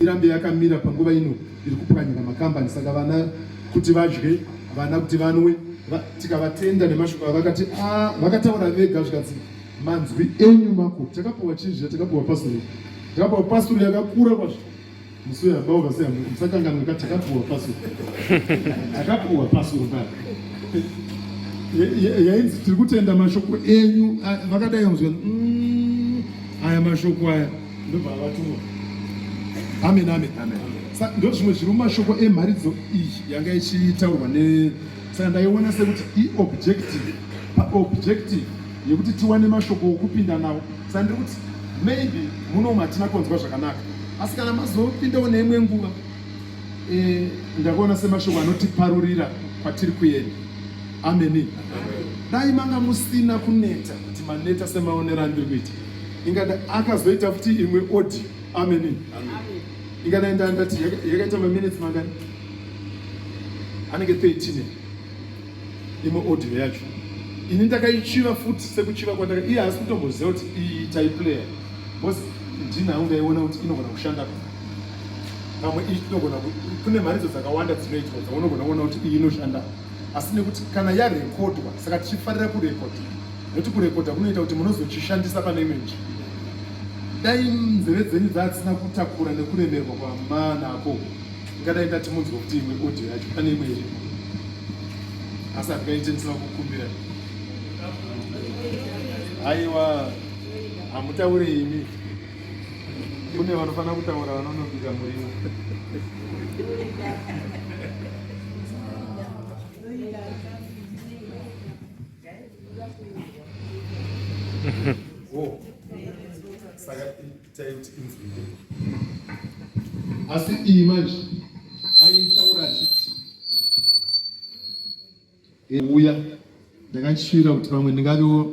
Irambe yakamira panguva ino iri kupwanyika makambani saka vana kuti vadye vana kuti vanwe tikavatenda nemashoko avakati ah, vakataura vega zvikanzi manzwi enyu mako takapiwa chii zviya takapiwa pasuru takapiwa pasuru yakakura kwazvo musi uyo abauka sei musakanganwe ka takapiwa pasuru takapiwa pasuru pa yainzi tiri kutenda mashoko enyu vakadai mm, aya mashoko aya ndobva vatumwa amen amen amen ndo zvimwe zviri mumashoko emharidzo iyi yanga ichitaurwa ne saka ndaiona sekuti iobjective paobjective yekuti tiwane mashoko okupinda nawo saka ndiri kuti maybe muno hatina kunzwa zvakanaka asi kana mazopindawo neimwe nguva e, ndakaona semashoko anotiparurira kwatiri kuenda ameni dai manga musina kuneta kuti maneta semaonero andiri kuita ingada akazoita futi imwe audio ameni ingada ndandati yakaita maminutes mangani anenge 13 imwe audio yacho ini ndakaichiva futi sekuchiva kwandaka iye haasi kutomboziva kuti iyi taiplayer because ndini hangu ndaiona kuti inogona kushanda pamwe iyi tinogona kune mharidzo dzakawanda dzinoitwa dzaunogona kuona kuti iyi inoshanda asi nekuti kana yarekodwa saka tichifarira kurekodha nekuti kurekodha kunoita kuti munozochishandisa pane imwe nzvimbo dai nzeve dzenyu dzadzisina kutakura nekuremerwa kwamanako ingadai ndati munzwa kuti imwe audio yacho pane imwe iripo asi handingaite ndisina kukumbira aiwa hamutaure imi kune vanofanira kutaura vanonobika muriwo Oh. Saka itai kuti inzwike. Asi iyi manje aitaura achiti uya ndakachishuvira kuti pamwe ndingavewo